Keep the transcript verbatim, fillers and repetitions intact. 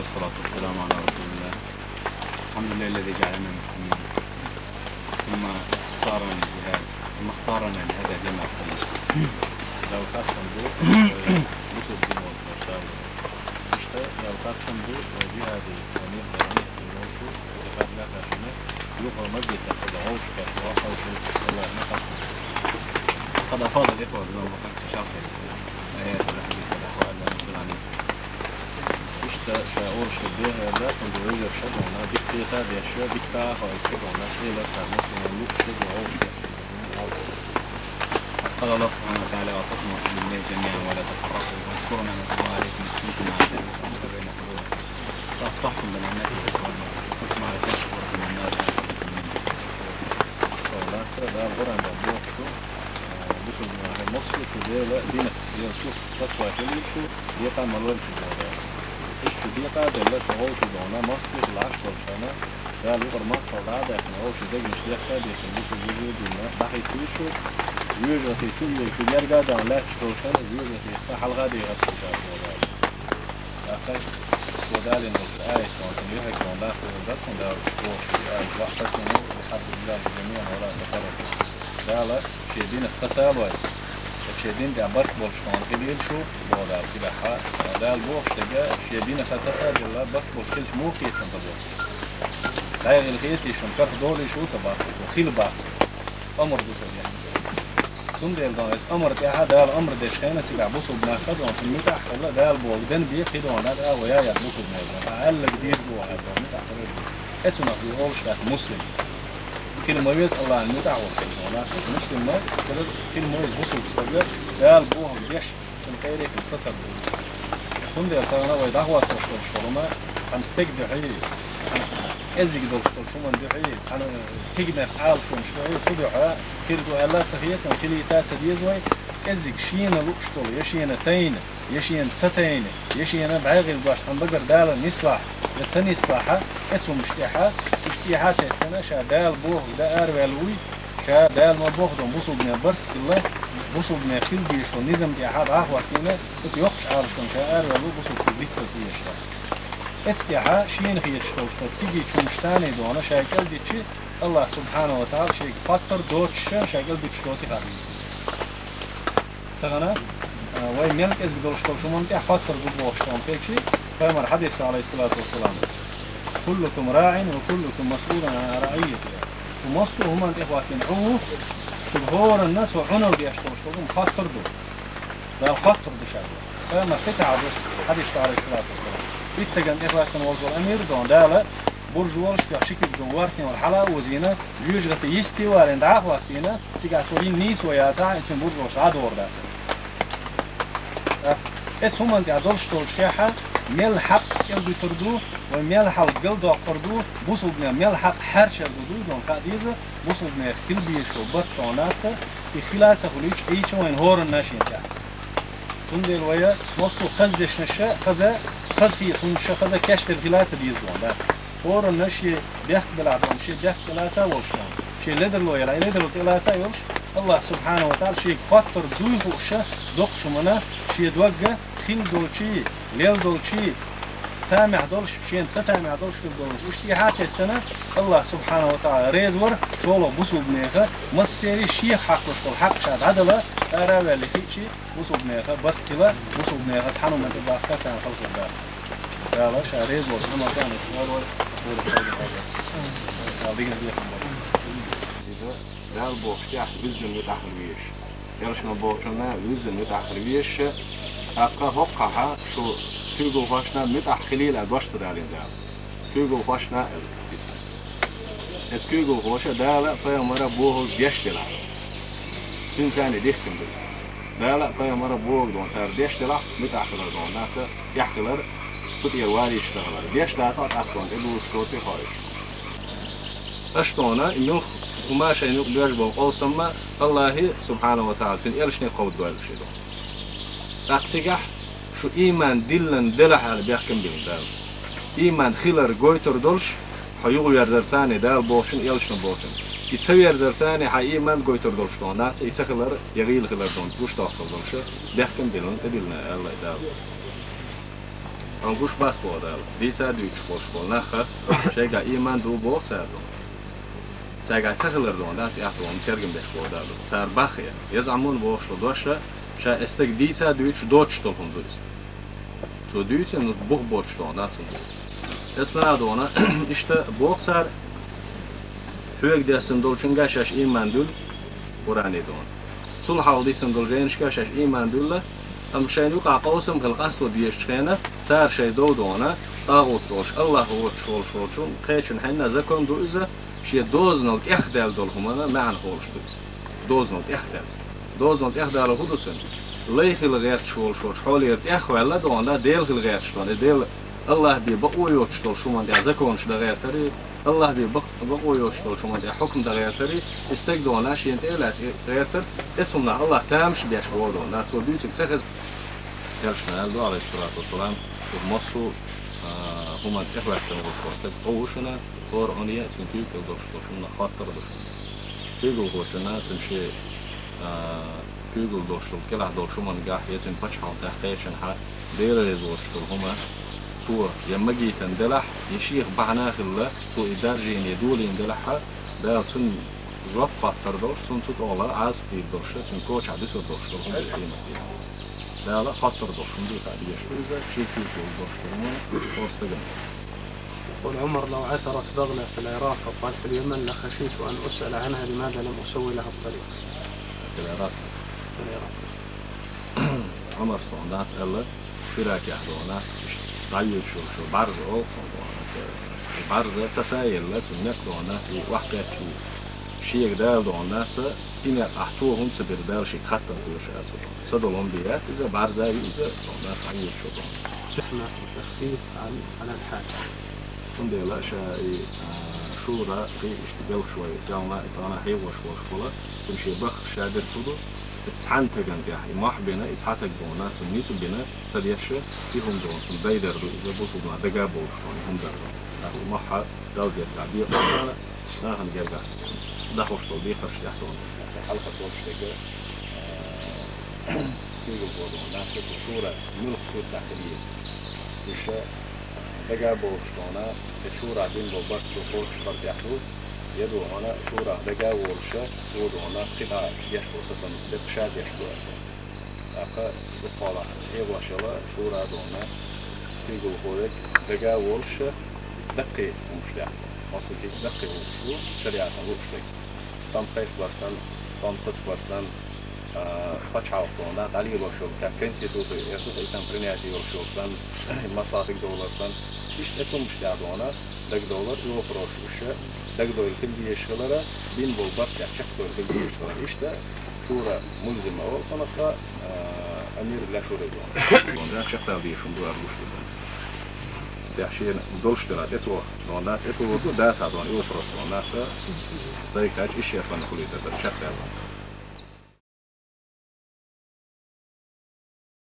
والصلاة والسلام على رسول الله. الحمد لله الذي جعلنا مسلمين، ثم اختارنا للجهاد، ثم اختارنا لهذا الجمع الطيب. Дала къастам бу, э, бусалба дин волчу. Иштта Дала къастам бу, э, джихаде, э, мехка, мехка волчу, джихад лаьттачунна, юха мажлисехь хаза гӀовшкаш, вахалчу, Аллахьна къастам. قد أفاض الإخوة بما وقعت في شرحه. آيات التي قد أفاض الإخوة. Иштта ша орши дехар да, цунна вежарша дона, дика кхетадеш, дика таха ца дона, шелар ца муслиман луъ ша дона, орши. قال الله سبحانه وتعالى: واعتصموا بحبل الله جميعا ولا تفرقوا واذكروا نعمة الله عليكم إذ كنتم أعداء فألف بين قلوبكم فأصبحتم بنعمته إخوانا وكنتم على شفا حفرة من النار فأنقذكم منها. Дала Къуръан тӀа боху, э, бусалба нахе массо а шу Делан динах, Делан цу тасвай хилийта шу, декъа ма лойла шу Дала. Иштта декъа а делла, шу гӀовши дона, массо а шу лаш болчарна, Дала юкъара массо а дӀа а даьккхина, гӀовши дегнаш дехка а дехкина, бусалба вежарий дина, дӀахӀиттийша шу, вежарий чу а вега, шу герга а даьнна лаьтташ долчарна, вежарий хьалха дехар шу ша Дала. ТӀаккха цо далийна долчу аятехь, цунна юххе кхоьллина, Дала боху, аят: واعتصموا بحبل الله جميعا ولا تفرقوا. Дала шен динах тасалой, шен дин тӀехь барт болчу хьуна хилийла шу, боху Дала цигахь. Дала бохуш дерг, шен динах тасаделла, барт болуш хилча муха кхетам ца боху. ДӀайгӀийла хетий шуна, карх долий шу ца боху, шу хила боху. Амр ду сан дехь. Цундела дан иза амр тӀехь, Дала амр дечу хенахь цигахь бусалба нах ха дон, цунна муьтӀахь хилла, Дала боху ден бен кхидон дӀа а вая яц бусалба нах. Хьан аьлларг дийр ду аьлла, муьтӀахь хилла. Эцунах вуй олуш дац муслим. Хила ма веза Аллахьан муьтӀахь волу кхидон нах, муслим ма, хила, хила ма веза бусалба стаг, Дала бохург деш, цунна къерехь сацар ду. Цундела тахана вай дӀахӀоттош долуш долу ма, хьан стеган дуьхьий, хьан кӀеззиг долуш долчу хӀуманна дуьхьий, хьан кегнарш Ӏалашонаш дуьхьий, цу дуьхьа хир ду аьлла а ца хета, хилийта а ца деза вай, кӀеззиг шена лууш долу, я шена тайна, я шена ца тайна, я шена бӀегӀийла дош цхьана багара Дала нислахь, я ца нислахь, эцу хӀуманаш тӀехь, уьш тӀехьа а теттина, ша Дала бохург дан араваьлла вуй, ша Дала ма боху дон бусалбанийн барт хилла, бусалбанийн хила дезаш долу низам тӀехь дӀа а хӀоттийна, оцу йоккхачу Ӏалашонна ша араваьлла ву бусалба стаг диццал тӀеэш дац. Эцу тӀехь шена хеташ долуш долу кегийчу хӀуманаш царний дона ша кӀел дичи, Аллах субхьанаху ва тагӀала шега хоттар доцуш ша кӀел дичаш доций хьан дийца. Тахана, а, вай мел кӀезиг долуш долчу хӀуманна тӀехь хоттар ду бохуш хьуна хилчи, пайхамар хьадис, алейхиссалату вассалам: «كلكم راع وكلكم مسؤول عن رعيته». Шу массо а хӀуманна тӀехь хӀоттийна Ӏу ву, шуьга хӀоранна цо Ӏуналла деш долуш долу хӀума хоттар ду. Дала хоттар ду шуьга. Пайхамар кхин ца хьажа хьадис, алейхиссалату вассалам. Итт стагана тӀехь хӀоттийна волчу амир а дон, Дала буржа волуш, ши куьг долу ворхӀ километр хьала а озийна, жоьжахати йисте а валийна, дӀа а хӀоттийна, цигахь цо йина нийсо яцахь, и цуьнан буржалш дӀадохур дац. Эцу хӀуманна тӀехь долуш долчу шехьа, мел хьакъ кӀелдуьтур ду, вай мел хьал галдоккхур ду, бусалбанийн мел хьакъ хьаьрчар ду, дуй дон хаа деза, бусалбанех хила безаш долу барт тхуна ца, и хила а ца хуьлуьйтуш, Ӏийча вайна хӀоранна шена тӀехь. Цундела вай массо а хаза дешнаш а хаза, хаза хеташ хӀуманаш а хаза кечделла хила а ца деза дон, да. ХӀоранна шен бехк белахь дон, шен бехк тӀелаца а волуш дон, шен ледарло елахь, и ледарло тӀелаца а йолуш, Аллах субхьанаху ва тагӀала шега хоттар дуй хууш а, доккхачу хӀуманна шен догга хила долчий, лела долчий, тамехь долуш, шена ца тамехь долуш хила долуш, уьш тӀехьа а теттина, Аллах субхьанаху ва тагӀала реза вар шолгӀа бусалбанеха, массерий шех хьакхалуш долу хьакъ ша дӀадала, ара а ваьлла хиъчий, бусалбанеха барт хила, бусалбанеха цхьана хӀуманна тӀе бахка царна халхар дац. Дала ша реза волчу Ӏамал царна иш вар вай, вуьйра халхар дац. Дала дигна дехар бо. Иза Дала бохуш тӀехь вуьззина муьтӀахь хила везаш. Элчано бохучунна вуьззина муьтӀахь хила везаш, тӀаккха хӀокхахь шу куьйгалхошна муьтӀахь хилийла аьлла дош ца далийна Дала. Куьйгалхошна аьлла. Эцу куьйгалхоша Дала пайхамара бохург деш делахь, цуьнан царна дихкина ду. Дала пайхамара бохург дон цара деш делахь, муьтӀахь хилар дон, нах тӀехь хилар, цу тӀера валийша ца хилар. Деш дацахь, тӀаккха тӀедуьллуш доций хьо уьш. Аша тхуна и муьлхха хӀума шайна юкъа доьжна болу къовсам а Аллахье, субхьанаху ва тагӀала, цуьнан элчане кховдадойла ши ду. ТӀаккха цигахь шу ийман диллина делахь аьлла бехкам бина Дала. Ийман хилар гойтур долуш, хьо юхаверзар царна Дала бохучун, элчано бохучун. И ца верзар царна хьан ийман гойтур долуш дон, нах ца и ца хилар, я гӀийла хилар дон, гуш доккхур долуш, бехкам биллина, тӀедиллина аьлла Дала. Амма гуш бац боху Дала, дийца а дуьйцуш болуш болу нах а, шайгахь ийман ду боху цара доху. Цаьргахь ца хилар доху, да, тӀехь доху, тергам беш боху Дала. Цара баххе, еза Ӏамон бохуш долу дош а, ша и стаг дийца а дуьйцуш доцуш долу хӀума ду иза. Цо дуьйцина, ну, бух боцуш доху, да, цунна. Эцна а доху, иштта боху цара, хьоьга десна долчуьнга шаьш ийман дуьллу, Къуръане доху. Цул хьалха дисна долу жайнашка шаьш ийман дуьллу, амма шайна юкъахь къовсам хила къасто дезачу хенахь, цара шайн дов доху, тӀагӀут долуш, Аллах воцуш волуш волчу кхечун хьенна закон ду иза, шен дозанал тӀехдаьлла долу хӀуманна маьӀна холуш ду иза. Дозанал тӀехдаьлла. Дозанал тӀехдалар хӀун ду цуьнан? Лай хила гӀерташ волуш волчу хьолера тӀехваьлла доху, Дела хила гӀерташ доху. И Дела Аллах бен бакъо йоцуш долу хӀуманна тӀехь законаш дан гӀертарий, Аллах бен бакъ-, бакъо йоцуш долу хӀуманна тӀехь хьукам дан гӀертарий, и стаг доху, шена тӀе а лаьцна гӀертар, эцу хӀуманах Аллах тамаш беш боху доху, цо дуьйцург ца хеза. Элчано аьлла ду, Ӏалайхиссалату вассалам, шу массо а, а, хӀуманна тӀехӀоьттина волуш волу стаг къа ву шуна, хӀора Ӏуьнан, цуьнан куьйгалла долуш долу хӀуманах хоттар а ду шуна. Куьйгалхочунна цуьнан шен, а, куьйгалла долуш долу кӀелахь долу хӀуманна гахь, я цуьнан пачхьалкхехь, кхечанхьа, Дела реза воцуш долу хӀума цо я магийтина делахь, я шех бахьана а хилла, цо и даржийна, я долийна делахь, Дала цунна жоп хоттар долуш, цунна цу тӀехула Ӏазап дийр долуш, цуьнан кочахь дуьсур долуш долу хӀума ду къематдийнахь. Дала хоттар долуш хӀума ду, тӀаккха дезаш ду иза, шен куьйгалла долуш долу хӀума хӀора стагана. يقول عمر: لو عثرت بغلة في العراق أو قال في اليمن لخشيت أن أسأل عنها لماذا لم أسوي لها الطريق. في العراق. في العراق. Ӏумар цунна аьлла, Иракехь доху нах, иштта дӀайоьдуш йолу бӀарза олу цунна доху нах, и бӀарза таса а елла, цуьнан некъ доху нах, и охьакхетта ву. Шега Дала доху нах, и некъ ахь цо хӀунда ца бира, Дала шега хаттар хир ду аьлла цо доху. Ца долу хӀума бен яц иза, бӀарза а ю иза, доху нах дӀайоьдуш йолу доху. زحمة وتخفيف عن، عن الحاجة. Цундела ша и, а, шура, кхин иштта белхаш вай, селхана и тӀана хьегӀош волуш бола, цуьнан шен баххаш ша дерг хӀун ду, и цхьана тагана тӀехь, и мохь бина, и цхьа таг доху нах, цунна ницкъ бина, ца деш, и хӀума доху, цунна дайдар ду, иза бусулба нах дага а бовлуш доху, и хӀума дар доху. ТӀаккха и мохь Далла деттахь бекъа нахана гергахь дахуш долу декхарш тӀехь доху. Хьалха долуш дерг, а, куьйгалла доху нах, цу шура муьлхха суьртахь хила еза. Уьш, а, дага а бовлуш доху нах, и шурахь бина болу барт цо кхочушбар тӀехь ду, я доху нах, шурахь дага а волуш, цо доху нах, кхидӀа деш болу сацам дерг ша деш ду аьлла. ТӀаккха дуккхалахь хьегӀош йолу шура а доху нах, куьйгалхо верг дага а волуш, даккхий хӀумаш тӀехь. Массо а кхин даккхий хӀумаш ду, шариатана лууш дерг. Тхьамсхайш бар санна, тхьамсхац бар санна, а, пачхьалкх доху нах, дӀалелош йолу, как конституция, я сухо и санна принятие йолуш йолу санна, маслаӀатиг довлар санна, иштта эцу хӀумаш тӀехь доху нах, дагадовлар, и вопросаш уьш дагадовла хила дезаш хилара, бина болу барт тӀехь чекхдовла хила дезаш хилара. Иштта шура мулзима олу цунах, а, амир ля шура доху. Доху нах чекхдала дезаш хӀума ду аьлла гуш ду. ТӀехь шена долуш дела, тӀе тоха доху нах, тӀе тоха ду, дацахь доху, и вопросаш доху нах, сайга кхаьчча, ишшерпанна хуьлуьйтур дара, чекхдаьлла.